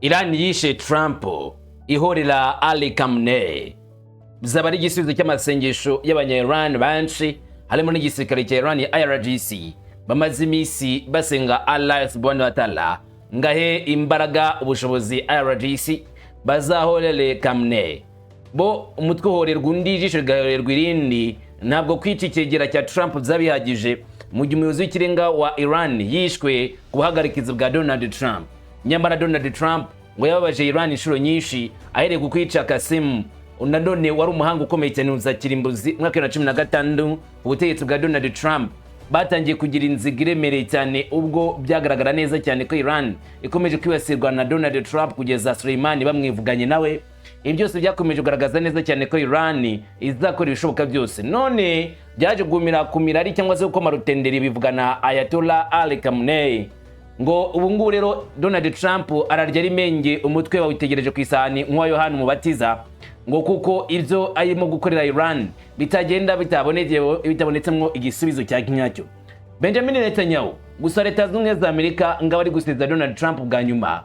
Iran yishe Trump ihorera Ali Khamenei, bizaba ari igisubizo cy'amasengesho y'abanya-Iran benshi, harimo n'igisirikare cya Iran IRGC, bamaze iminsi basenga Allah subhanahu wa ta'ala ngahe imbaraga, ubushobozi IRGC bazahorere Khamenei. Bo umutwe uhorerwa undi, ijisho rigahorerwa irindi. Ntabwo kwica icyegera cya Trump byaba bihagije mu gihe umuyobozi w'ikirenga wa Iran yishwe ku buhagarikizi bwa Donald Trump. Nyamara Donald Trump ngo yababaje Iran inshuro nyinshi, ahereye ku kwica Qasim, nanone wari umuhanga ukomeye cyane mu za kirimbuzi. Mu mwaka wa 2016, ubutegetsi bwa Donald Trump batangiye kugira inziga iremereye cyane, ubwo byagaragara neza cyane ko Iran ikomeje kwibasirwa na Donald Trump, kugeza Soleimani bamwivuganye nawe. Ibi byose byakomeje kugaragaza neza cyane ko Iran izakora ibishoboka byose. None byaje gumira ku mirari cyangwa se gukoma rutenderi, bivugana Ayatollah Ali Khamenei. Ngo ubu ngubu rero Donald Trump ararya rimenge, umutwe bawitegereje ku isahani nk'uwa Yohani Umubatiza, ngo kuko ibyo arimo gukorera Iran bitagenda bitabonetsemo igisubizo cya nyacyo. Benjamin Netanyahu gusa, Leta Zunze Ubumwe za Amerika ngo ari gusiza Donald Trump bwa nyuma.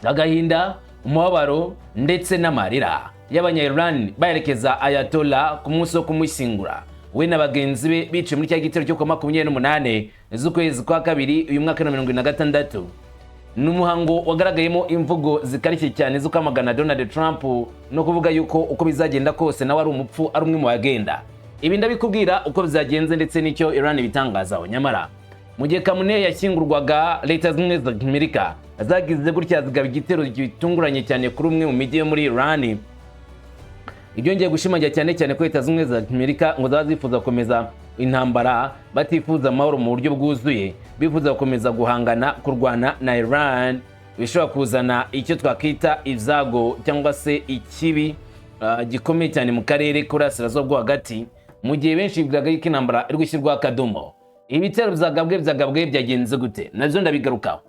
Agahinda, umubabaro ndetse n'amarira y'abanya-Iran baherekeza Ayatollah ku munsi wo kumushyingura, we na bagenzi be biciwe muri cya gitero cyo kuwa 28 z'ukwezi kwa kabiri uyu mwaka wa 76. Ni umuhango wagaragayemo imvugo zikarishye cyane zo kwamagana Donald Trump no kuvuga yuko uko bizagenda kose nawe ari umupfu, ari umwe mu bagenda. Ibi ndabikubwira uko byagenze ndetse n'icyo Iran ibitangazaho. Nyamara mu gihe Khamenei yashyingurwaga, Leta Zunze Ubumwe za Amerika zagize gutya zigaba igitero gitunguranye cyane kuri umwe mu mijyi yo muri Iran. Ibyongeye gushimangira cyane cyane ko Leta Zunze Ubumwe za Amerika ngo zaba zifuza gukomeza intambara, batifuza amahoro mu buryo bwuzuye, bifuza gukomeza guhangana, kurwana na Iran, bishobora kuzana icyo twakwita ibyago cyangwa se ikibi gikomeye cyane mu karere k'Uburasirazuba bwo Hagati, mu gihe benshi bibwiraga yuko intambara iri gushyirwaho akadomo. Ibitero byagabwe byagenze gute? Nabyo ndabigarukaho.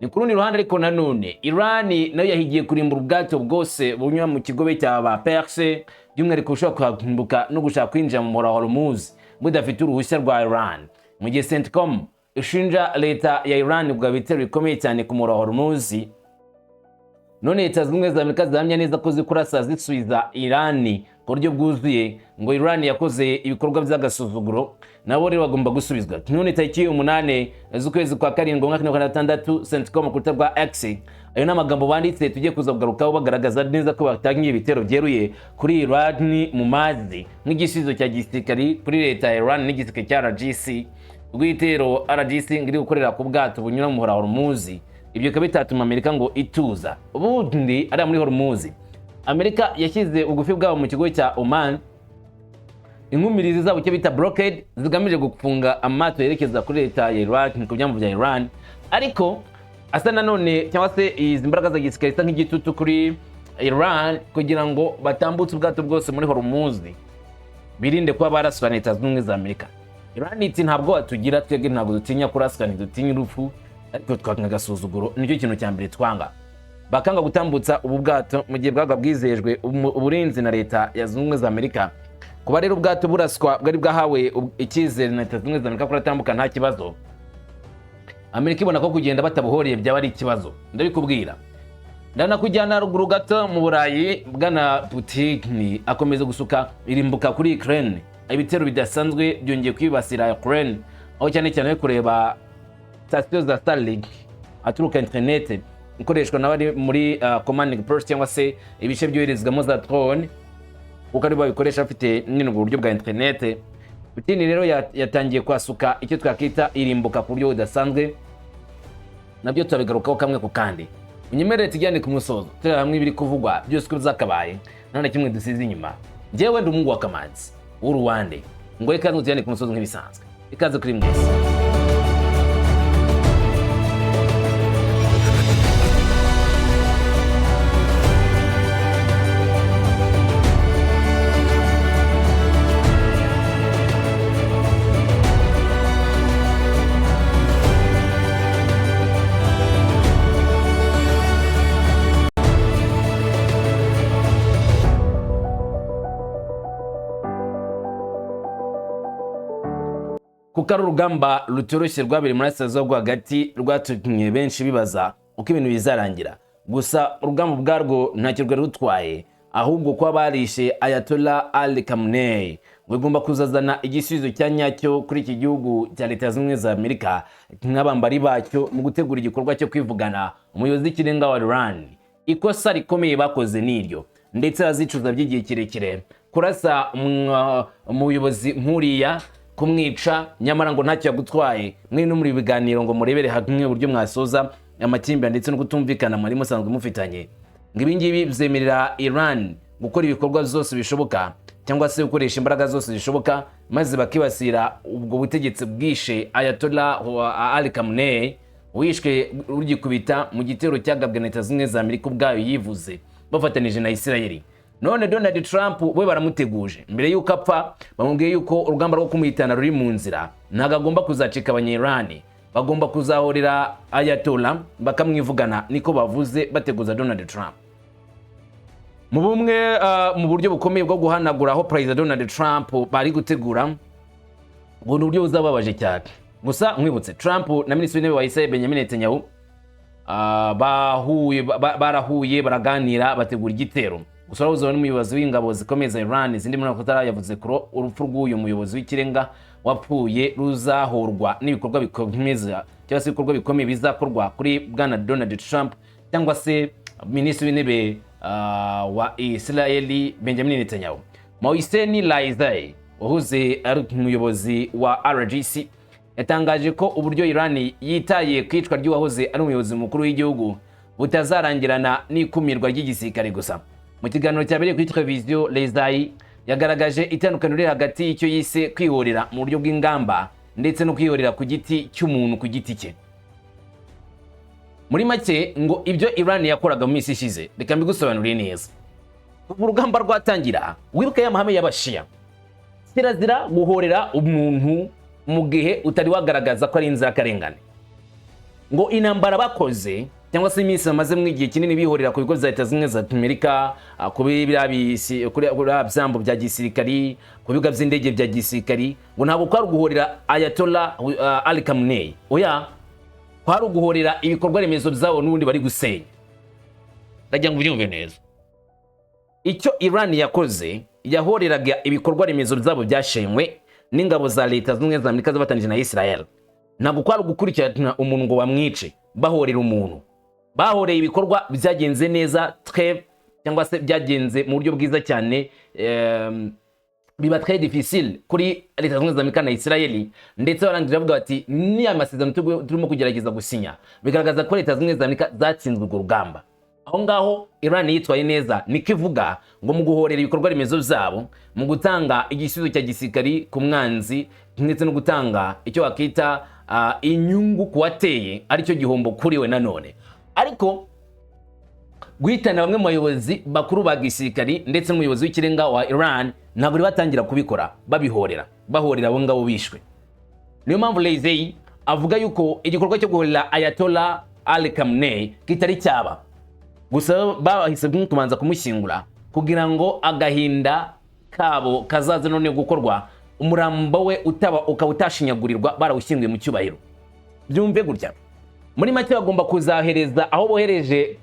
Ni ku rundi ruhande ariko nanone Iran nayo yahigiye kurimbura ubwato bwose bunyura mu kigobe cya ba Perse, by'umwihariko ushobora kuhambuka no gushaka kwinjira mu muhora wa Hormuz budafite uruhushya rwa Iran, mu gihe CENTCOM ishinja leta ya Iran kugaba ibitero bikomeye cyane ku muhora wa Hormuz. None Leta Zunze Ubumwe za Amerika zihamya neza ko zikurasa zisubiza Iran ku buryo bwuzuye, ngo Iran yakoze ibikorwa by'agasuzuguro, nabo rero bagomba gusubizwa. None tariki 8 z'ukwezi kwa karindwi umwaka wa 2026, CENTCOM ku rukuta rwa X, ayo ni amagambo banditse tugiye kuza kugarukaho, bagaragaza neza ko batangiye ibitero byeruye kuri Iran mu mazi nk'igisubizo cya gisirikari kuri leta ya Iran n'igisirikare cya RGC, ubwo RGC iri gukorera ku bwato bunyura mu muhora wa Hormuz. Ibyo bikaba bitatuma Amerika ngo ituza. Ubundi ariya muri Hormuz, Amerika yashyize ubugufi bwabo mu kigo cya Oman inkumirizi zabo, icyo bita blockade, zigamije gufunga amato yerekeza kuri leta ya Iran, ku byambu bya Iran. Ariko asa nanone cyangwa se izi mbaraga za gisirikare zisa nk'igitutu kuri Iran kugira ngo batambutse ubwato bwose muri Hormuz, birinde kuba baraswa na Leta Zunze Ubumwe za Amerika. Iran iti: "Ntabwo watugira twebwe, ntabwo dutinya kuraswa, ntidutinya urupfu, ariko twanga agasuzuguro, nicyo kintu cya mbere twanga." Bakanga gutambutsa ubu bwato mu gihe bwaga bwizejwe uburinzi na Leta ya Zunze Ubumwe za Amerika. Kuba rero ubwato buraswa bwari bwahawe icyizere na Leta Zunze Ubumwe za Amerika kuratambuka nta kibazo, Amerika ibona ko kugenda batabuhoreye byaba ari ikibazo. Ndabikubwira. Ndanakujyana ruguru gato mu Burayi. Bwana Putin akomeza gusuka irimbuka kuri Ukraine. Ibitero bidasanzwe byongeye kwibasira Ukraine, aho cyane cyane kureba sitasiyo za Starlink aturuka internet ikoreshwa n'abari muri commanding post cyangwa se ibice byoherezwamo za drone, kuko aribo babikoresha bafite nyine ubwo buryo bwa internet. Putin rero yatangiye kwasuka icyo twakita irimbuka ku buryo budasanzwe, nabyo turabigarukaho kamwe ku kandi. Unyemerere tujyane ku musozo, tureba hamwe ibiri kuvugwa byose uko byakabaye, nta na kimwe dusize inyuma. Njyewe ndi umuhungu wa Kamanzi w'uruwande, ngo ikaze tujyane ku musozo nk'ibisanzwe. Ikaze kuri mwese. Kuko ari urugamba rutoroshye rwabereye muri Burasirazuba bwo Hagati, rwatumye benshi bibaza uko ibintu bizarangira. Gusa urugamba ubwarwo ntacyo rwari rutwaye, ahubwo kuba barishe Ayatollah Ali Khamenei ngo igomba kuzazana igisubizo cya nyacyo kuri iki gihugu cya Leta Zunze Ubumwe za Amerika nk'abambari bacyo mu gutegura igikorwa cyo kwivugana umuyobozi w'ikirenga wa Iran. Ikosa rikomeye bakoze niryo, ndetse bazicuza by'igihe kirekire, kurasa umuyobozi nk'uriya, kumwica, nyamara ngo ntacyo yagutwaye. Mwe no muri biganiro ngo murebere hamwe uburyo mwasoza amakimbirane ndetse no kutumvikana mwari musanzwe mufitanye. Ngo ibi ngibi byemerera Iran gukora ibikorwa byose bishoboka cyangwa se gukoresha imbaraga zose zishoboka, maze bakibasira ubwo butegetsi bwishe Ayatollah Ali Khamenei, wishwe rugikubita mu gitero cyagabwe na Leta Zunze Ubumwe za Amerika ubwayo yivuze bafatanije na Isirayeli. None Donald Trump we baramuteguje mbere y'uko apfa, bamubwiye yuko urugamba rwo kumuhitana ruri mu nzira. Ntabwo agomba kuzacika Abanyirani, bagomba kuzahorera Ayatollah bakamwivugana, niko bavuze bateguza Donald Trump. Mu bumwe mu buryo bukomeye bwo guhanaguraho Perezida Donald Trump bari gutegura, ngo ni uburyo buzababaje cyane. Gusa nkwibutse, Trump na Minisitiri w'Intebe wa Israel Benjamin Netanyahu bahuye, barahuye, baraganira, bategura igitero. Gusa warahuze n'umuyobozi w'ingabo zikomeye za Iran zindi muri ako, yavuze ko urupfu rw'uyu muyobozi w'ikirenga wapfuye ruzahorwa n'ibikorwa bikomeza cyangwa se ibikorwa bikomeye bizakorwa kuri bwana Donald Trump cyangwa se Minisitiri w'Intebe wa Israeli Benjamin Netanyahu. Mohsen Rezaei wahoze ari umuyobozi wa IRGC yatangaje ko uburyo Iran yitaye ku iyicwa ry'uwahoze ari umuyobozi mukuru w'igihugu butazarangirana n'ikumirwa ry'igisirikare gusa. Mu kiganiro cyabereye kuri televiziyo, Rezaei yagaragaje itandukaniro riri hagati y'icyo yise kwihorera mu buryo bw'ingamba ndetse no kwihorera ku giti cy'umuntu ku giti cye. Muri make, ngo ibyo Iran yakoraga mu minsi ishize, reka mbigusobanurire neza. Kuva urugamba rwatangira, wibuke ya mahame y'Abashiya: kirazira guhorera umuntu mu gihe utari wagaragaza ko ari inzirakarengane. Ngo intambara bakoze cyangwa se iminsi bamazemo igihe kinini bihorera ku bigo bya Leta Zimwe za Amerika, kuri biriya byambu bya gisirikari, ku bibuga by'indege bya gisirikari, ngo ntabwo kwari uguhorera Ayatollah Ali Khamenei, oya, kwari uguhorera ibikorwa remezo byabo n'ubundi bari gusenya. Ndagira ngo ubyumve neza. Icyo Iran yakoze, yahoreraga ibikorwa remezo byabo byashenywe n'ingabo za Leta Zunze Ubumwe za Amerika zabatanije na Israel. Ntabwo kwari ugukurikirana umuntu ngo bamwice bahorera umuntu, bahoreye ibikorwa byagenze neza très, cyangwa se byagenze mu buryo bwiza cyane, biba très difficile kuri Leta Zunze Ubumwe za Amerika na Israel. Ndetse barangije bavuga bati ni amasezerano turimo kugerageza gusinya bigaragaza ko Leta Zunze Ubumwe za Amerika zatsinzwe urwo rugamba. Aho ngaho Iran yitwaye neza, niko ivuga, ngo mu guhorera ibikorwa remezo byabo, mu gutanga igisubizo cya gisirikari ku mwanzi, ndetse no gutanga icyo wakita inyungu ku wateye, aricyo gihombo kuri we nanone. Ariko guhitana bamwe mu bayobozi bakuru ba gisirikari ndetse n'umuyobozi w'ikirenga wa Iran, ntabwo bari batangira kubikora babihorera, bahorera abo ngabo bishwe. Niyo mpamvu Rezaei avuga yuko igikorwa cyo guhorera Ayatollah Ali Khamenei kitari cyaba, gusa bahise kubanza kumushyingura kugira ngo agahinda kabo kazaze none gukorwa, umurambo we utaba ukaba utashinyagurirwa, barawushyinguye mu cyubahiro. Byumve gutya, muri make bagomba kuzahereza aho bohereje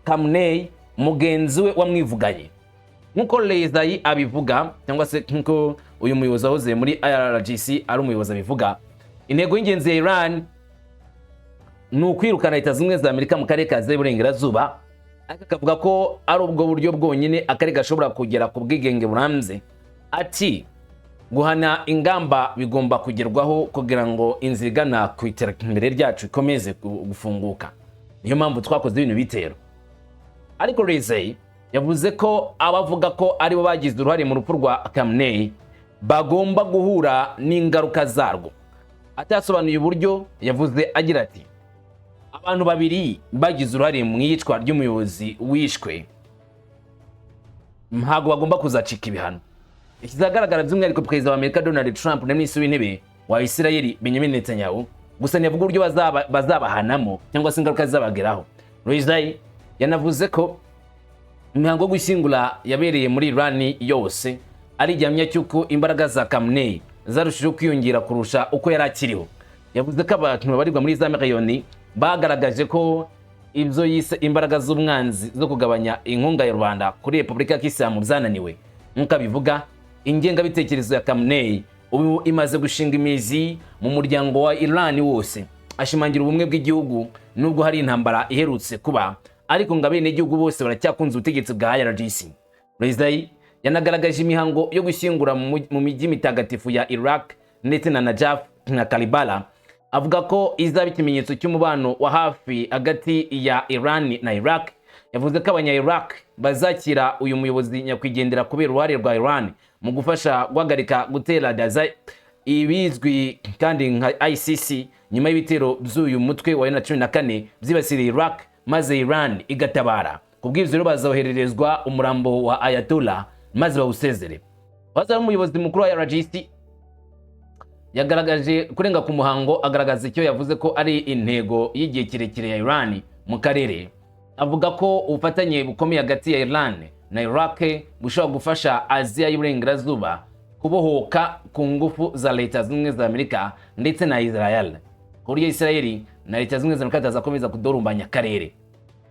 Khamenei mugenzi we wamwivuganye, nk'uko Rezaei abivuga, cyangwa se nk'uko uyu muyobozi wahoze muri IRGC ari umuyobozi abivuga. Intego y'ingenzi ya Iran ni ukwirukana Leta Zunze Ubumwe za Amerika mu karere ka Aziya y'Iburengerazuba, ariko akavuga ko ari ubwo buryo bwonyine akarere gashobora kugera ku bwigenge burambye. Ati guhana ingamba bigomba kugerwaho kugira ngo inzira igana ku iterambere ryacu ikomeze gufunguka, niyo mpamvu twakoze ibintu bitero. Ariko Rezaei yavuze ko abavuga ko aribo bagize uruhare mu rupfu rwa Khamenei bagomba guhura n'ingaruka zarwo. Atasobanuye uburyo, yavuze agira ati abantu babiri bagize uruhare mu iyicwa ry'umuyobozi wishwe ntabwo bagomba kuzacika ibihano. Ikizagaragara by'umwihariko Perezida wa Amerika Donald Trump na Minisitiri w'Intebe wa Israel Benjamin Netanyahu. Gusa ntiyavuga uburyo bazabahanamo cyangwa se ingaruka zizabageraho. Rezaei yanavuze ko imihango yo gushyingura yabereye muri Iran yose ari igihamya cy'uko imbaraga za Khamenei zarushijeho kwiyongera kurusha uko yari akiriho. Yavuze ko abantu babarirwa muri za miliyoni bagaragaje ko Ibyo yise imbaraga z'umwanzi zo kugabanya inkunga ya rubanda kuri Repubulika ya Kisilamu byananiwe. Nk'uko abivuga, ingengabitekerezo ya Khamenei ubu imaze gushinga imizi mu muryango wa Iran wose. Ashimangira ubumwe bw'igihugu nubwo hari intambara iherutse kuba, ariko ngo abenegihugu bose baracyakunze ubutegetsi bwa IRGC. Rezai yanagaragaje imihango yo gushyingura mu mijyi mitagatifu ya Iraq ndetse na Najaf na Karbala, avuga ko izaba ikimenyetso cy'umubano wa hafi hagati ya Iran na Iraq. Yavuze ko abanya Iraq bazakira uyu muyobozi nyakwigendera kubera uruhare rwa Iran mu gufasha guhagarika gutera Daesh, ibizwi kandi nka ICC, nyuma y'ibitero by'uyu mutwe wa 2014 byibasiriye Iraq maze Iran igatabara. Kubw'ibyo rero, bazohererezwa umurambo wa Ayatollah maze bawusezere. Waza umuyobozi mukuru wa IRGC yagaragaje kurenga ku muhango, agaragaza icyo yavuze ko ari intego y'igihe kirekire ya Iran mu karere. Avuga ko ubufatanye bukomeye hagati ya Iran na Iraq bushobora gufasha Aziya y'Uburengerazuba kubohoka ku ngufu za Leta Zunze Ubumwe za Amerika ndetse na Israel, ku buryo Israel na Leta Zunze Ubumwe za Amerika zitazakomeza kudorumbanya akarere.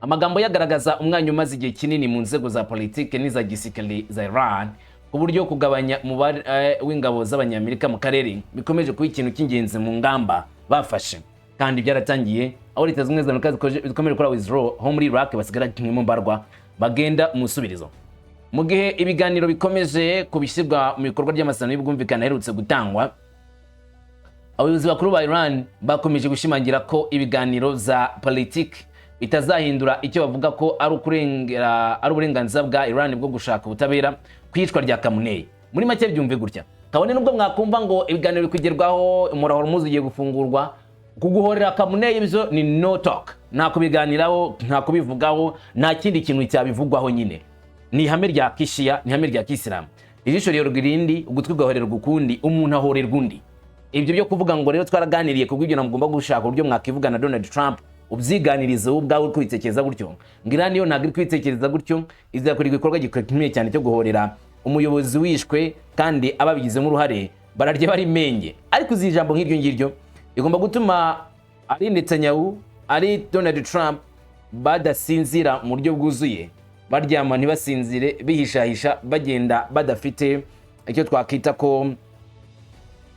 Amagambo yagaragaza umwanya umaze igihe kinini mu nzego za politiki n'iza gisirikare za Iran, ku buryo kugabanya umubare w'ingabo z'Abanyamerika mu karere bikomeje kuba ikintu cy'ingenzi mu ngamba bafashe. Kandi byaratangiye, aho Leta Zunze Ubumwe za Amerika zikomeje gukora withdraw ho muri Iraq, basigara kimwe mbarwa bagenda mu musubirizo, mu gihe ibiganiro bikomeje ku bishyirwa mu bikorwa by'amasezerano y'ubwumvikane aherutse gutangwa. Abayobozi bakuru ba Iran bakomeje gushimangira ko ibiganiro za politiki bitazahindura icyo bavuga ko ari ukurengera, ari uburenganzira bwa Iran bwo gushaka ubutabera ku iyicwa rya Khamenei. Muri make byumve gutya: kabone nubwo mwakumva ngo ibiganiro biri kugerwaho, umurahoro muzi ugiye gufungurwa, kuguhorera Khamenei ibyo ni no talk, nta kubiganiraho, nta kubivugaho, nta kindi kintu cyabivugwaho. Nyine ni ihame rya kishiya, ni ihame rya kisilamu: ijisho riyorwa irindi, ugutwi ugahorerwa ukundi, umuntu ahorerwa undi. Ibyo byo kuvuga ngo rero twaraganiriye, kubw'ibyo mugomba gushaka uburyo mwakivugana na Donald Trump, ubyiganirize wowe ubwawe uri kwitekereza gutyo. Ngo Iran yo ntabwo iri kwitekereza gutyo, izakora igikorwa gikomeye cyane cyo guhorera umuyobozi wishwe, kandi ababigizemo uruhare bararya bari menge. Ariko uzi, ijambo nk'iryo ngiryo rigomba gutuma ari Netanyahu, ari Donald Trump badasinzira mu buryo bwuzuye, baryama ntibasinzire, bihishahisha, bagenda badafite icyo twakwita ko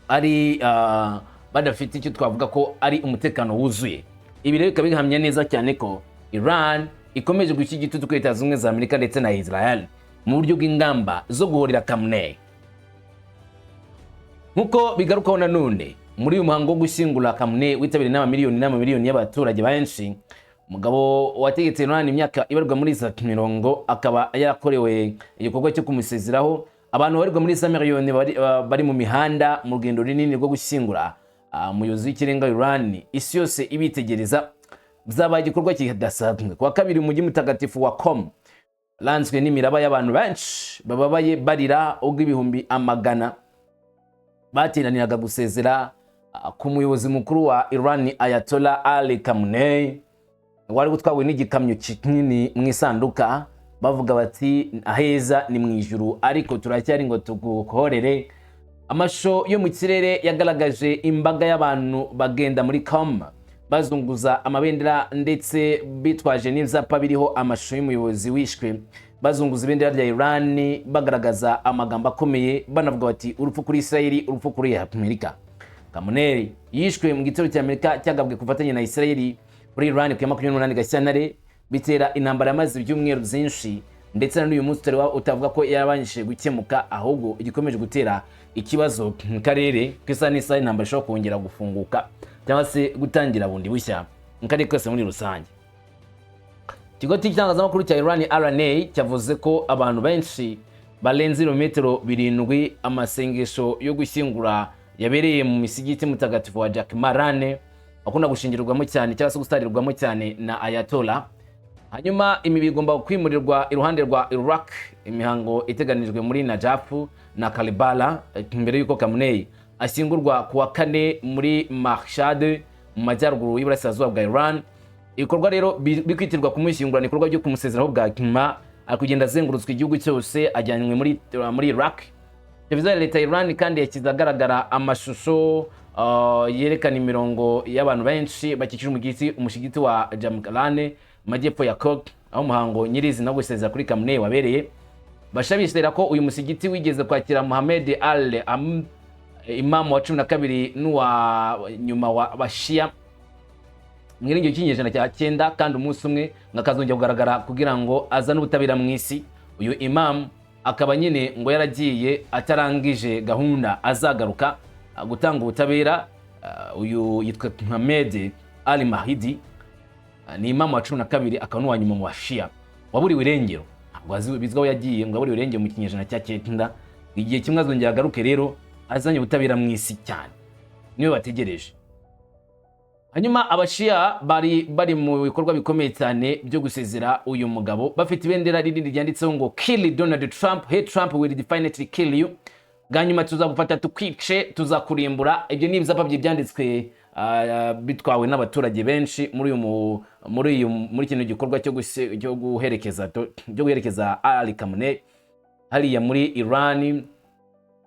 ari badafite icyo twavuga ko ari umutekano wuzuye. Ibi rero bikaba bihamya neza cyane ko Iran ikomeje gushyira igitutu kuri Leta Zunze Ubumwe za Amerika ndetse na Israel mu buryo bw'ingamba zo guhorera Khamenei. Nk'uko bigarukaho nanone, muri uyu muhango wo gushyingura Khamenei witabiriwe n'amamiliyoni n'amamiliyoni y'abaturage benshi, umugabo wategetse Iran imyaka ibarwa muri za mirongo akaba yarakorewe igikorwa cyo kumusezeraho. Abantu babarirwa muri za miliyoni bari mu mihanda mu rugendo runini rwo gushyingura umuyobozi w'ikirenga wa Iran, isi yose ibitegereza. Byabaye igikorwa kidasanzwe kuwa kabiri mu mujyi mutagatifu wa Qom, ranzwe n'imiraba y'abantu benshi bababaye barira, ubwo ibihumbi amagana bateraniraga gusezera ku muyobozi mukuru wa Iran, Ayatollah Ali Khamenei, wari gutwawe n'igikamyo kinini mu isanduka, bavuga bati: "Aheza ni mu ijuru, ariko turacyari ngo tugukorere." Amashusho yo mu kirere yagaragaje imbaga y'abantu bagenda muri Qom bazunguza amabendera ndetse bitwaje n'ibyapa biriho amashusho y'umuyobozi wishwe, bazunguza ibendera rya Iran, bagaragaza amagambo akomeye, banavuga bati: "Urupfu kuri Israel, urupfu kuri Amerika." Khamenei yishwe mu gitero cya Amerika cyagabwe ku bufatanye na Israel kuri Iran ku ya 28 Gashyantare, bitera intambara yamaze ibyumweru byinshi, ndetse na n'uyu munsi utari utavuga ko yarabashije gukemuka, ahubwo igikomeje gutera ikibazo mu karere, ku isaha n'isaha intambara ishobora kongera gufunguka cyangwa se gutangira bundi bushya mu karere kose muri rusange. Ikigo cy'itangazamakuru cya Iran IRNA cyavuze ko abantu benshi barenze ibirometero 7 amasengesho yo gushyingura yabereye mu misigiti mutagatifu wa Jamaran, akunda gushingirwamo cyane cyangwa se gusarirwamo cyane na Ayatollah. Hanyuma imibiri igomba kwimurirwa iruhande rwa Iraq, imihango iteganijwe muri Najafu na Karbala mbere y'uko Khamenei ashyingurwa ku wa kane muri Mashhad mu majyaruguru y'iburasirazuba bwa Iran. Ibikorwa rero bikwitirwa kumushyingura ni ibikorwa byo kumusezeraho bwa nyuma. Ari kugenda azengurutswa igihugu cyose, ajyanywe muri Iraq. Televiziyo ya leta ya Iran kandi yashyize ahagaragara amashusho yerekana imirongo y'abantu benshi bakikije umushigiti wa Jamkaran. Mu majyepfo ya Qom, aho umuhango nyirizina wo gusezera kuri Khamenei wabereye. Basha bizera ko uyu musigiti wigeze kwakira Muhammad Al Am, imamu wa 12 n'uwa nyuma wa Bashia mu irengero cy'ikinyejana cya 9, kandi umunsi umwe ngo akazongera kugaragara kugira ngo azane ubutabera mu isi. Uyu imamu akaba nyine ngo yaragiye atarangije gahunda, azagaruka gutanga ubutabera. Uyu yitwa Muhammad Ali Mahdi, ni imamu wa 12, akaba n'uwa nyuma mu Bashia waburiwe irengero. Ntabwo bizwi aho yagiye, ngo yaburiwe irengero mu kinyejana cya 9. Igihe kimwe azongera agaruke rero azanye ubutabera mu isi cyane, niwe bategereje. Hanyuma Abashiya bari bari mu bikorwa bikomeye cyane byo gusezera uyu mugabo, bafite ibendera rinini ryanditseho ngo "Kill Donald Trump, hey Trump, will definitely kill you", bwa nyuma tuzagufata tukwice, tuzakurimbura. Ibyo ni ibyapa byanditswe, bitwawe n'abaturage benshi muri uyu mu- muri uyu muri kino gikorwa cyo guherekeza Ali Khamenei hariya muri Iran.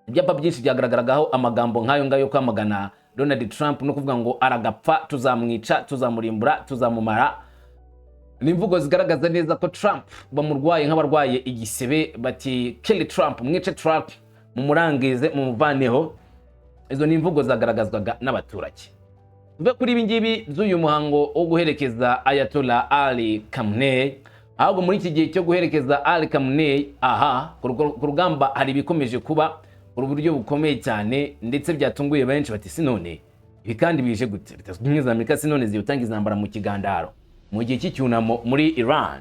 Ibyapa byinshi byagaragaragaho amagambo nk'ayo ngayo yo kwamagana Donald Trump no kuvuga ngo aragapfa, tuzamwica, tuzamurimbura, tuzamumara. Ni imvugo zigaragaza neza ko Trump bamurwaye nk'abarwaye igisebe, bati "Kill Trump", mwice Trump, mumurangize, mumuvaneho. Izo ni imvugo zagaragazwaga n'abaturage. Tuve kuri ibi ngibi by'uyu muhango wo guherekeza Ayatollah Ali Khamenei. Ahubwo muri iki gihe cyo guherekeza Ali Khamenei, aha ku rugamba hari ibikomeje kuba ku buryo bukomeye cyane, ndetse byatunguye benshi, bati si none ibi kandi bije gute? Leta Zunze Ubumwe za Amerika si none ziyotangiza intambara mu kigandaro mu gihe cy'icyunamo muri Iran.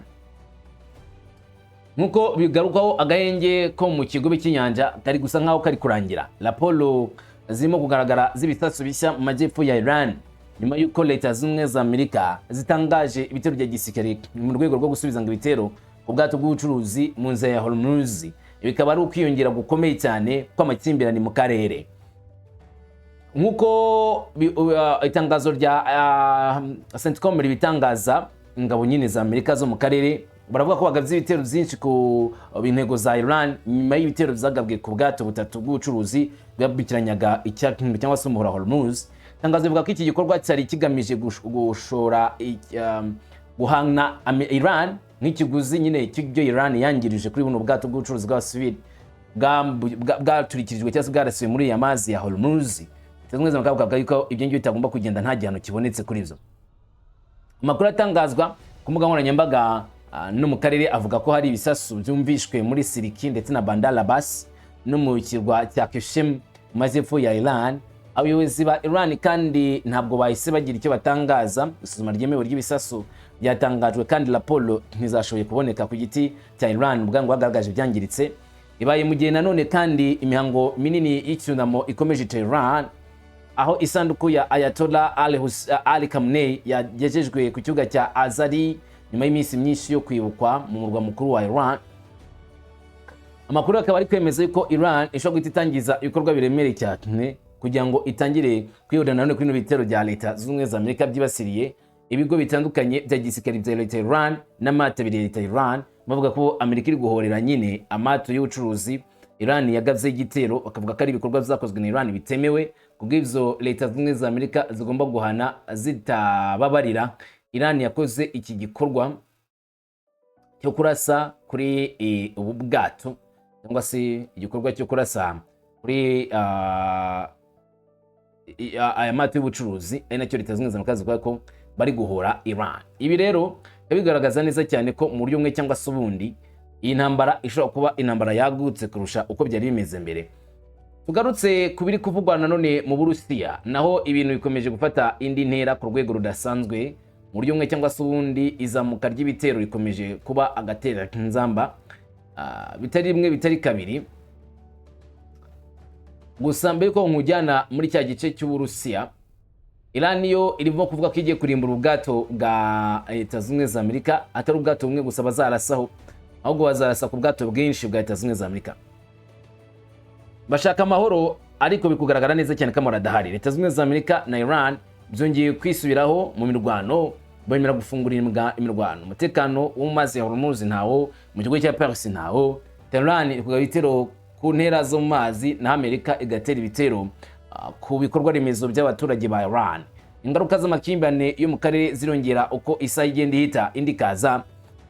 Nk'uko bigarukwaho, agahenge ko mu kigobe cy'inyanja kari gusa nk'aho kari kurangira. Raporo zirimo kugaragara z'ibisasu bishya mu majyepfo ya Iran, nyuma y'uko Leta Zunze Ubumwe za Amerika zitangaje ibitero bya gisirikare mu rwego rwo gusubiza ngo ibitero ku bwato bw'ubucuruzi mu nzira ya Hormuz. Ibi bikaba ari ukwiyongera gukomeye cyane kw'amakimbirane mu karere. Nk'uko itangazo rya CENTCOM ribitangaza, ingabo nyine za Amerika zo mu karere baravuga ko bagabye ibitero byinshi ku intego za Iran, nyuma y'ibitero byagabwe ku bwato butatu bw'ubucuruzi bwambukiranyaga icyambu cyangwa se umuhora Hormuz. Itangazo rivuga ko iki gikorwa cyari kigamije gushora guhana Iran nk'ikiguzi nyine cy'ibyo Iran yangirije kuri buno bwato bw'ubucuruzi bw'abasivili bwaturikirijwe cyangwa se bwarasiwe muri aya mazi ya Hormuz. Leta Zunze Ubumwe za Amerika yuko ibyo ngibyo bitagomba kugenda nta gihano kibonetse kuri byo. Amakuru atangazwa ku mbuga nkoranyambaga no mu karere avuga ko hari ibisasu byumvishwe muri Siriki ndetse na Bandar Abbas no mu kirwa cya Qeshm mu majyepfo ya Iran. Abayobozi ba Iran kandi ntabwo bahise bagira icyo batangaza. Isuzuma ryemewe ry'ibisasu byatangajwe kandi raporo ntizashoboye kuboneka ku giti cya Iran ubwo ngo hagaragaje ibyangiritse. Ibaye mu gihe nanone kandi imihango minini y'icyunamo ikomeje i Tehran, aho isanduku ya Ayatollah Ali Khamenei yagejejwe ku kibuga cya Azadi nyuma y'iminsi myinshi yo kwibukwa mu murwa mukuru wa Iran. Amakuru akaba ari kwemeza yuko Iran ishobora guhita itangiza ibikorwa biremereye cyane kugira ngo itangire kwihuta nanone kuri bino bitero bya Leta Zunze Ubumwe za Amerika byibasiriye ibigo bitandukanye bya gisirikare bya leta ya Iran n'amato abiri ya leta ya Iran. Bavuga ko Amerika iri guhorera nyine amato y'ubucuruzi Iran yagabye igitero, bakavuga ko ari ibikorwa byakozwe na Iran bitemewe. Kubw'ibyo Leta Zunze Ubumwe za Amerika zigomba guhana zitababarira Iran yakoze iki gikorwa cyo kurasa kuri ubu bwato, cyangwa se igikorwa cyo kurasa kuri aya mato y'ubucuruzi, ari nacyo Leta Zunze Ubumwe za Amerika zivuga ko bari guhora Iran. Ibi rero bigaragaza neza cyane ko mu buryo bumwe cyangwa se ubundi iyi ntambara ishobora kuba intambara yagutse kurusha uko byari bimeze mbere. Tugarutse ku biri kuvugwa nanone mu Burusiya, naho ibintu bikomeje gufata indi ntera ku rwego rudasanzwe. Mu buryo bumwe cyangwa se ubundi izamuka ry'ibitero rikomeje kuba agatera nzamba, bitari rimwe, bitari kabiri. Gusa mbere yuko nkujyana muri cya gice cy'Uburusiya, Iran yo irimo kuvuga ko igiye kurimbura ubwato bwa Leta Zunze Ubumwe za Amerika. Atari ubwato bumwe gusa bazarasaho, ahubwo bazarasa ku bwato bwinshi bwa Leta Zunze Ubumwe za Amerika. Bashaka amahoro, ariko bikugaragara neza cyane ko amahoro adahari. Leta Zunze Ubumwe za Amerika na Iran byongeye kwisubiraho mu mirwano, bemera gufungura imirwano. Umutekano wo mu mazi ya Hormuz ntawo, mu kigo cya Paris ntawo. Tehran ikugaba ibitero ku ntera zo mu mazi, naho Amerika igatera ibitero ku bikorwa remezo by'abaturage ba Iran. Ingaruka z'amakimbirane yo mu karere zirongera uko isaha igenda ihita indi ikaza.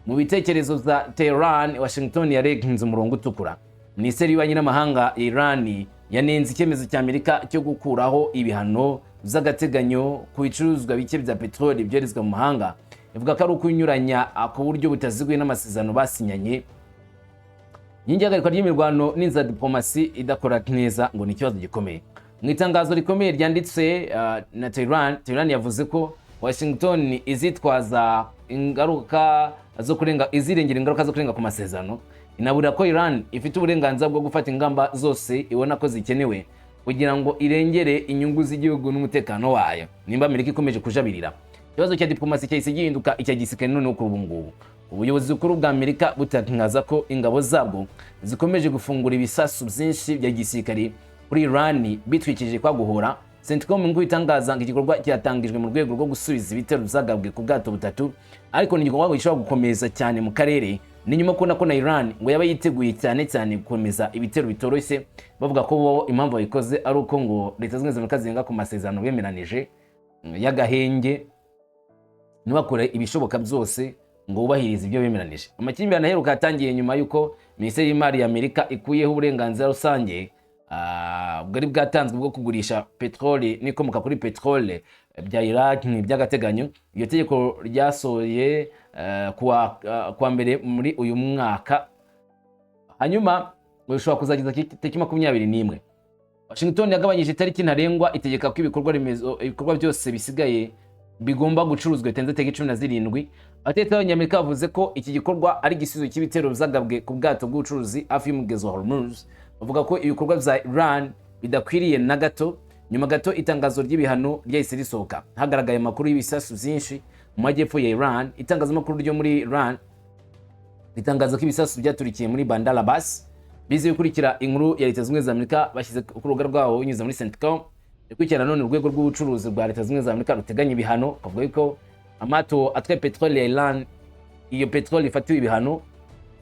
Mu bitekerezo bya Tehran, Washington yarenze umurongo utukura. Minisiteri y'Ububanyi n'Amahanga ya Iran yanenze icyemezo cya Amerika cyo gukuraho ibihano by'agateganyo ku bicuruzwa bike bya peteroli byoherezwa mu mahanga, ivuga ko ari ukunyuranya ku buryo butaziguye n'amasezerano basinyanye. Inkingi y'ihagarikwa ry'imirwano n'inzira diplomasi idakora neza ngo ni ikibazo gikomeye. Mu itangazo rikomeye ryanditse na Tehran, Tehran yavuze ko Washington izitwaza ingaruka zo kurenga, izirengera ingaruka zo kurenga ku masezerano. Inaburira ko Iran ifite uburenganzira bwo gufata ingamba zose ibona ko zikenewe kugira ngo irengere inyungu z'igihugu n'umutekano wayo nimba Amerika ikomeje kujabirira. Ikibazo cya diplomasi cyahise gihinduka icya gisirikare noneho. Kuri ubu ngubu ubuyobozi bukuru bwa Amerika butangaza ko ingabo zabwo zikomeje gufungura ibisasu byinshi bya gisirikare kuri Iran bitwikirije kwa guhora. CENTCOM ngo itangaza ngo igikorwa cyatangijwe mu rwego rwo gusubiza ibitero byagabwe ku bwato butatu, ariko ni igikorwa gishobora gukomeza cyane mu karere. Ni nyuma kubona ko na Iran ngo yaba yiteguye cyane cyane gukomeza ibitero bitoroshye, bavuga ko bo impamvu babikoze ari uko ngo Leta Zunze Ubumwe za Amerika zirenga ku masezerano bemeranije y'agahenge, ntibakore ibishoboka byose ngo bubahirize ibyo bemeranije. Amakimbirane aheruka yatangiye nyuma y'uko Minisiteri y'Imari ya Amerika ikuyeho uburenganzira rusange bwari bwatanzwe bwo kugurisha peteroli n'ibikomoka kuri peteroli bya Iraq by'agateganyo. Iryo tegeko ryasohoye kuwa mbere muri uyu mwaka, hanyuma bishobora kuzageza tariki 21. Washington yagabanyije itariki ntarengwa, itegeka ko ibikorwa remezo, ibikorwa byose bisigaye bigomba gucuruzwa bitarenze tariki 17. Abatetsi b'Abanyamerika bavuze ko iki gikorwa ari igisubizo cy'ibitero byagabwe ku bwato bw'ubucuruzi hafi y'umugezi wa Hormuz. Bavuga ko ibikorwa bya Iran bidakwiriye na gato. Nyuma gato itangazo ry'ibihano ryahise risohoka, hagaragaye amakuru y'ibisasu byinshi mu majyepfo ya Iran. Itangazamakuru ryo muri Iran ritangaza ko ibisasu byaturikiye muri Bandar Abbas. Bize gukurikira inkuru ya Leta Zunze Ubumwe za Amerika bashyize ku rubuga rwabo binyuze muri CENTCOM. Ikurikirana none urwego rw'ubucuruzi rwa Leta Zunze Ubumwe za Amerika ruteganya ibihano, kavuga ko amato atwaye peteroli ya Iran, iyo peteroli ifatiwe ibihano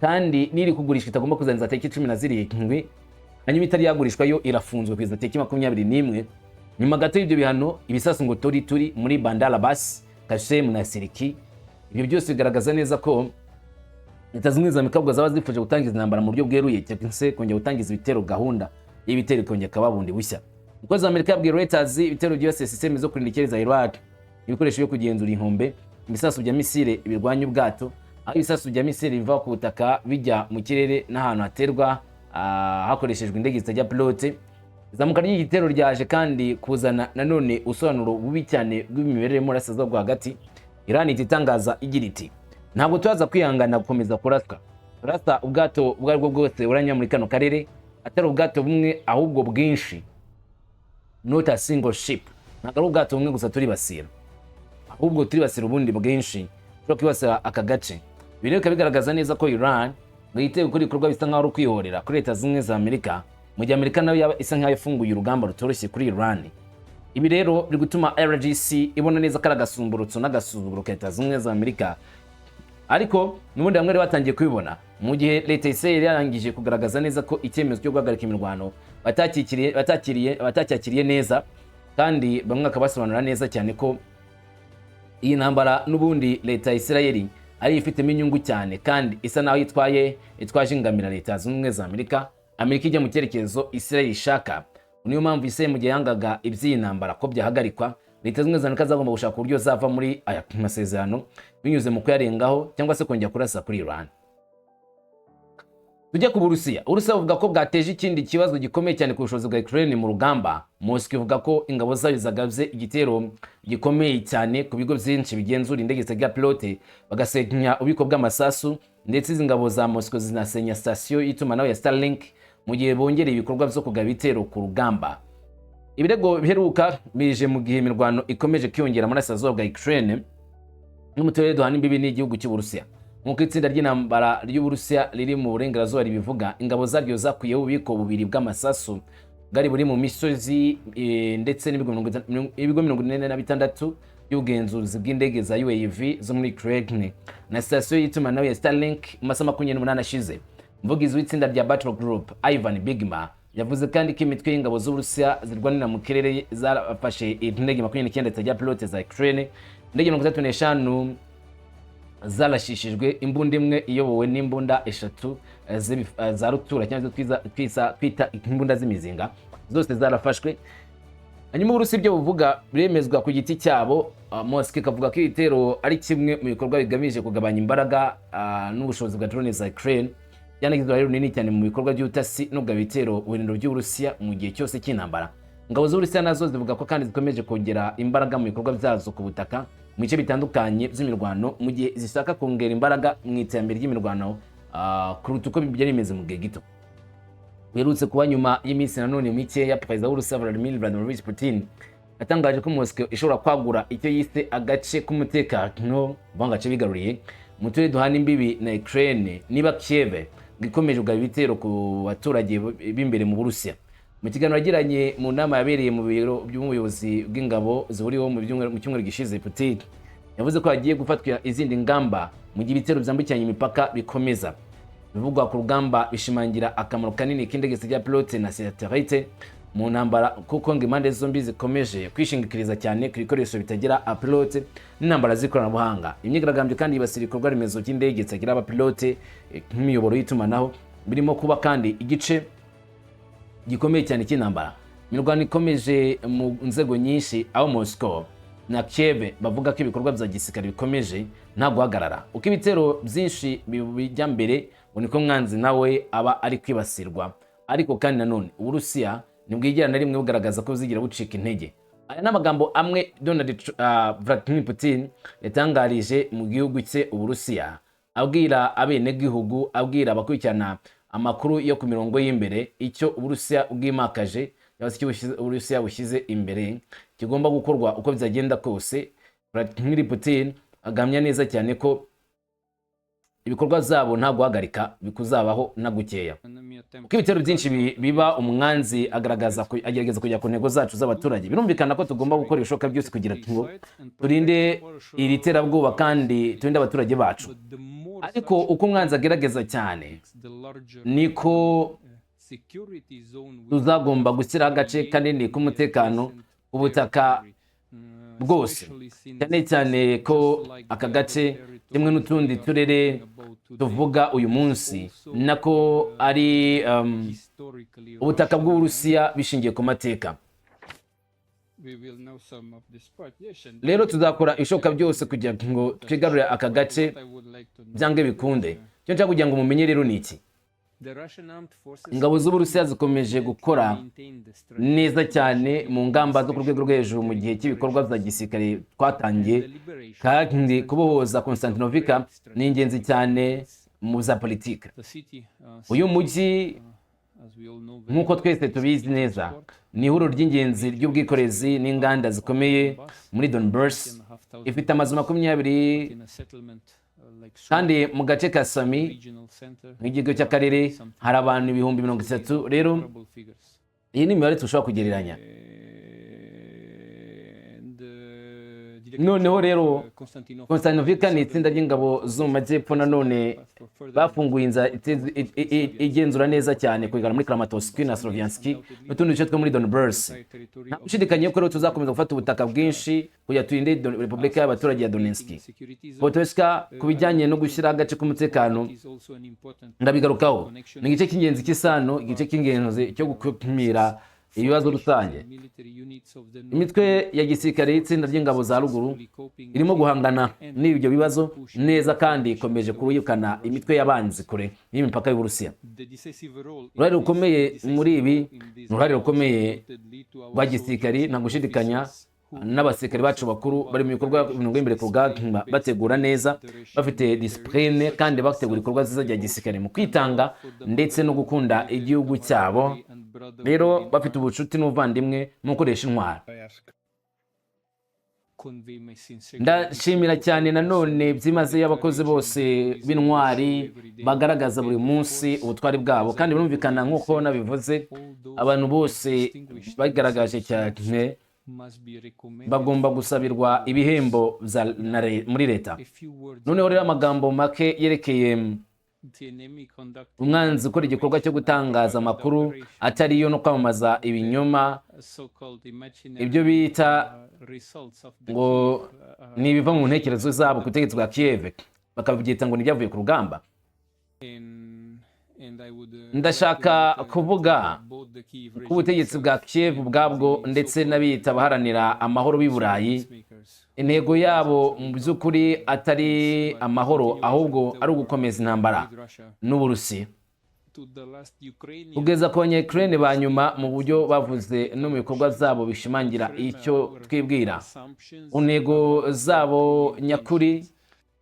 kandi n'iri kugurishwa itagomba kuzarenza tariki 17, hanyuma itari yagurishwa yo irafunzwe kugeza tariki 21. Nyuma gato y'ibyo bihano, ibisasu ngo turi turi muri Bandar Abbas, Kashem na Siriki. Ibyo byose bigaragaza neza ko Leta Zunze Ubumwe za Amerika ubwo zaba zifuje gutangiza intambara mu buryo bweruye cyangwa se kongera gutangiza ibitero, gahunda y'ibitero ikongera ikaba bundi bushya. Umukozi wa Amerika yabwiye Reuters ibitero byibasiye system zo kurinda ikirere za Iraq, ibikoresho byo kugenzura inkombe, ibisasu bya misile birwanya ubwato, aho ibisasu bya misile biva ku butaka bijya mu kirere n'ahantu haterwa hakoreshejwe indege zitajya pilote. Izamuka ry'igitero ryaje kandi kuzana nanone ubusobanuro bubi cyane bw'imimerere mu burasirazuba bwo hagati. Iran ihita itangaza igira iti: "Ntabwo turaza kwihangana gukomeza kuraswa, turasa ubwato ubwo aribwo bwose buranyura muri kano karere, atari ubwato bumwe ahubwo bwinshi, not a single ship." Ntabwo ari ubwato bumwe gusa turibasira, ahubwo turibasira ubundi bwinshi ushobora kwibasira aka gace. Ibi rero bikaba bigaragaza neza ko Iran ngo yiteguye gukora ibikorwa bisa nk'aho ari ukwihorera kuri Leta Zunze Ubumwe za Amerika, mu gihe Amerika nayo yaba isa nk'aho ifunguye urugamba rutoroshye kuri Iran. Ibi rero biri gutuma IRGC ibona neza ko ari agasumburutso n'agasuzuguro ka Leta Zunze Ubumwe za Amerika, ariko n'ubundi bamwe bari batangiye kubibona mu gihe leta ya Israel yarangije kugaragaza neza ko icyemezo cyo guhagarika imirwano batakiriye batakiriye batacyakiriye neza, kandi bamwe bakabasobanurira neza cyane ko iyi ntambara n'ubundi leta ya Israel ari ifitemo inyungu cyane, kandi isa naho itwaye itwaje ingamira Leta Zunze Ubumwe za Amerika. Amerika ijya mu cyerekezo Israel ishaka. Niyo mpamvu Israel mu gihe yangaga iby'iyi ntambara ko byahagarikwa, Leta Zunze Ubumwe za Amerika zagomba gushaka uburyo zava muri aya masezerano binyuze mu kuyarengaho cyangwa se kongera kurasa kuri Iran. Tujye ku Burusiya. Uburusiya buvuga ko bwateje ikindi kibazo gikomeye cyane ku bushobozi bwa Ukraine mu rugamba. Moscow ivuga ko ingabo zayo zagabye igitero gikomeye cyane ku bigo byinshi bigenzura indege zitagira pilote, bagasenya ububiko bw'amasasu, ndetse izi ngabo za Moscow zinasenya sitasiyo y'itumanaho ya Starlink mu gihe bongereye ibikorwa byo kugaba ibitero ku rugamba. Ibirego biheruka bije mu gihe imirwano ikomeje kwiyongera muri burasirazuba bwa Ukraine no mu turere duhana imbibi n'igihugu cy'Uburusiya. Nk'uko itsinda ry'intambara ry'Uburusiya riri mu burengerazuba ribivuga, ingabo zaryo zakuyeho ububiko bubiri bw'amasasu bwari buri mu misozi ndetse n'ibigo 46 by'ubugenzuzi bw'indege za UAV zo muri Ukraine na sitasiyo y'itumanaho ya Starlink mu masaha 28 ashize. Umuvugizi w'itsinda rya Battle Group, Ivan Bigma, Yavuze kandi ko imitwe y'ingabo z'Uburusiya zirwanira mu kirere zarafashe indege 29 zitagira pilote za Ukraine, indege 35 zarashishijwe, imbunda imwe iyobowe n'imbunda eshatu za rutura, cyangwa se twita imbunda z'imizinga, zose zarafashwe. Hanyuma Uburusiya ibyo buvuga biremezwa ku giti cyabo. Moscow ikavuga ko ibitero ari kimwe mu bikorwa bigamije kugabanya imbaraga n'ubushobozi bwa drone za Ukraine. Byanagize uruhare runini cyane mu bikorwa by'ubutasi no kugaba ibitero birindiro by'Uburusiya mu gihe cyose cy'intambara. Ingabo z'Uburusiya nazo zivuga ko kandi zikomeje kongera imbaraga mu bikorwa byazo ku butaka mu bice bitandukanye by'imirwano, mu gihe zishaka kongera imbaraga mu iterambere ry'imirwano kuruta uko byari bimeze mu gihe gito biherutse kuba. Nyuma y'iminsi nanone mike ya perezida w'Uburusiya Vladimir Vladimirovich Putin yatangaje ko Moscow ishobora kwagura icyo yise agace k'umutekano, ngo agace bigaruriye mu turere duhana imbibi na Ukraine, niba Kiev ngo ikomeje kugaba ibitero ku baturage b'imbere mu Burusiya. Mu kiganiro yagiranye mu nama yabereye mu biro by'ubuyobozi bw'ingabo zihuriweho mu cyumweru gishize, Putin yavuze ko hagiye gufatwa izindi ngamba mu gihe ibitero byambukiranya imipaka bikomeza. Ibivugwa ku rugamba bishimangira akamaro kanini k'indege zitagira pilote na satellite mu ntambara, kuko ngo impande zombi zikomeje kwishingikiriza cyane ku bikoresho bitagira abapilote n'intambara z'ikoranabuhanga. Imyigaragambyo kandi yibasira ibikorwa remezo by'indege zitagira abapilote, nk'imiyoboro y'itumanaho, birimo kuba kandi igice gikomeye cyane cy'intambara. Imirwano ikomeje mu nzego nyinshi, aho Moscow na Kiev bavuga ko ibikorwa bya gisirikare bikomeje nta guhagarara. Uko ibitero byinshi bijya mbere, ngo niko mwanzi nawe aba ari kwibasirwa. Ariko kandi nanone Uburusiya ntibwigera na rimwe bugaragaza ko buzigira bucika intege. Aya ni amagambo amwe Donald Vladimir Putin yatangarije mu gihugu cye Uburusiya, abwira abenegihugu, abwira abakurikirana amakuru yo ku mirongo y'imbere icyo Uburusiya bwimakaje, cyangwa se icyo Uburusiya bushyize imbere kigomba gukorwa uko byagenda kose. Vladimir Putin agamya neza cyane ko ibikorwa zabo nta guhagarika bikuzabaho na gukeya. Uko ibitero byinshi biba, umwanzi agaragaza agerageza kujya ku ntego zacu z'abaturage. Birumvikana ko tugomba gukora ibishoboka byose kugira ngo turinde iri terabwoba kandi turinde abaturage bacu. Ariko uko umwanzi agerageza cyane, niko tuzagomba gushyiraho agace kanini k'umutekano ku butaka bwose, cyane cyane ko aka gace kimwe n'utundi turere tuvuga uyu munsi nako ari ubutaka bw'Uburusiya bishingiye ku mateka. Rero tuzakora ibishoboka byose kugira ngo twigarurire aka gace byange bikunde. Icyo nshaka kugira ngo mumenye rero ni iki: ingabo z'Uburusiya zikomeje gukora neza cyane mu ngamba zo ku rwego rwo hejuru mu gihe cy'ibikorwa bya gisirikare twatangiye, kandi kubohoza Konstantinovka ni ingenzi cyane mu za politike. Uyu mujyi, nk'uko twese tubizi neza, ni ihuriro ry'ingenzi ry'ubwikorezi n'inganda zikomeye muri Donbass. Ifite amazu 20, kandi mu gace ka Sami, nk'ikigo cy'akarere, hari abantu 30,000. Rero iyi ni imibare tushobora kugereranya. Noneho rero Konstantinovka ni itsinda ry'ingabo zo mu majyepfo nanone bafunguye inzira igenzura neza cyane kugana muri Kramatorsk na Sloviansk n'utundi duce two muri Donbass. Nta gushidikanya ko rero tuzakomeza gufata ubutaka bwinshi kugira turinde Repubulika y'Abaturage ya Donetsk. Potoska, ku bijyanye no gushyiraho agace k'umutekano, ndabigarukaho, ni igice cy'ingenzi cy'isano, igice cy'ingenzi cyo gukumira ibibazo rusange. Imitwe ya gisirikare y'itsinda ry'ingabo za ruguru irimo guhangana n'ibyo bibazo neza kandi ikomeje kuruyukana imitwe y'abanzi kure y'imipaka y'Uburusiya. Uruhare rukomeye muri ibi ni uruhare rukomeye rwa gisirikari, nta gushidikanya, n'abasirikare bacu bakuru bari mu bikorwa mirongo imbere ku rugamba, bategura neza, bafite discipline, kandi bategura ibikorwa byiza bya gisirikare mu kwitanga ndetse no gukunda igihugu cyabo. Rero bafite ubucuti n'ubuvandimwe mu gukoresha intwaro. Ndashimira cyane nanone byimazeyo abakozi bose b'intwari bagaragaza buri munsi ubutwari bwabo. Kandi birumvikana, nk'uko nabivuze, abantu bose bagaragaje cyane bagomba gusabirwa ibihembo muri leta. Noneho rero amagambo make yerekeye Umwanzi ukora igikorwa cyo gutangaza amakuru atariyo no kwamamaza ibinyoma, ibyo bita ngo ni ibiva mu ntekerezo zabo ku butegetsi bwa Kiev, bakabyita ngo ni ibyavuye ku rugamba. Ndashaka kuvuga ko ubutegetsi bwa Kiev ubwabwo ndetse n'abiyita abaharanira amahoro b'i Burayi, intego yabo mu by'ukuri atari amahoro, ahubwo ari ugukomeza intambara n'Uburusiya kugeza ku Banya-Ukraine ba nyuma, mu buryo bavuze no mu bikorwa byabo bishimangira icyo twibwira. Ku ntego zabo nyakuri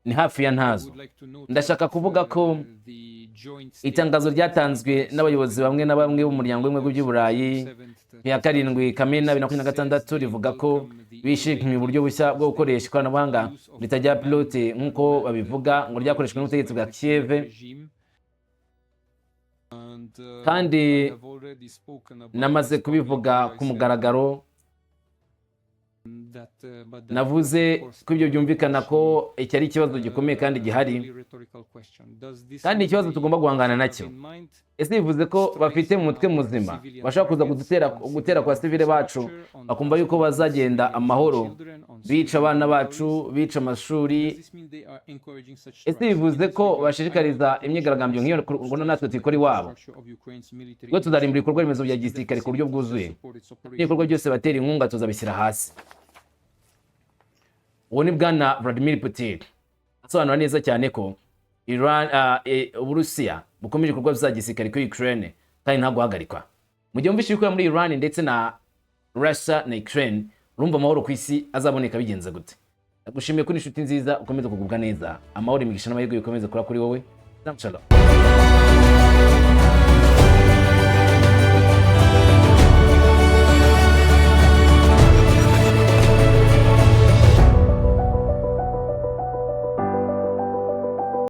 ni hafi ya ntazo. Ndashaka kuvuga ko itangazo ryatanzwe n'abayobozi bamwe na bamwe b'Umuryango w'Ubumwe by'i Burayi ya 7 Kamena 2026 rivuga ko bishimiye uburyo bushya bwo gukoresha ikoranabuhanga ritajya pilote, nk'uko babivuga, ngo ryakoreshejwe n'ubutegetsi bwa Kiev, kandi namaze kubivuga ku mugaragaro. Navuze ko ibyo byumvikana ko iki ari ikibazo gikomeye kandi gihari, kandi ikibazo tugomba guhangana nacyo. Ese bivuze ko bafite mu mutwe muzima bashobora kuza gutera kwa civile bacu, bakumva yuko bazagenda amahoro, bica abana bacu, bica amashuri? Ese bivuze ko bashishikariza imyigaragambyo nk'iyo ngo natwe tuyikora iwabo? Ubwo tuzarimbura ibikorwa remezo bya gisirikare ku buryo bwuzuye, n'ibikorwa byose batera inkunga tuzabishyira hasi. Uwo ni Bwana Vladimir Putin asobanura neza cyane ko Iran, Uburusiya bukomeje ibikorwa bya gisirikare kuri Ukraine kandi nta guhagarikwa. Mu gihe wumvise ibikorwa muri Iran ndetse na Russia na Ukraine, urumva amahoro ku isi azaboneka bigenze gute? Ndagushimiye ko inshuti nziza, ukomeze kugubwa neza. Amahoro, imigisha n'amahirwe bikomeze kuba kuri wowe. Shalom.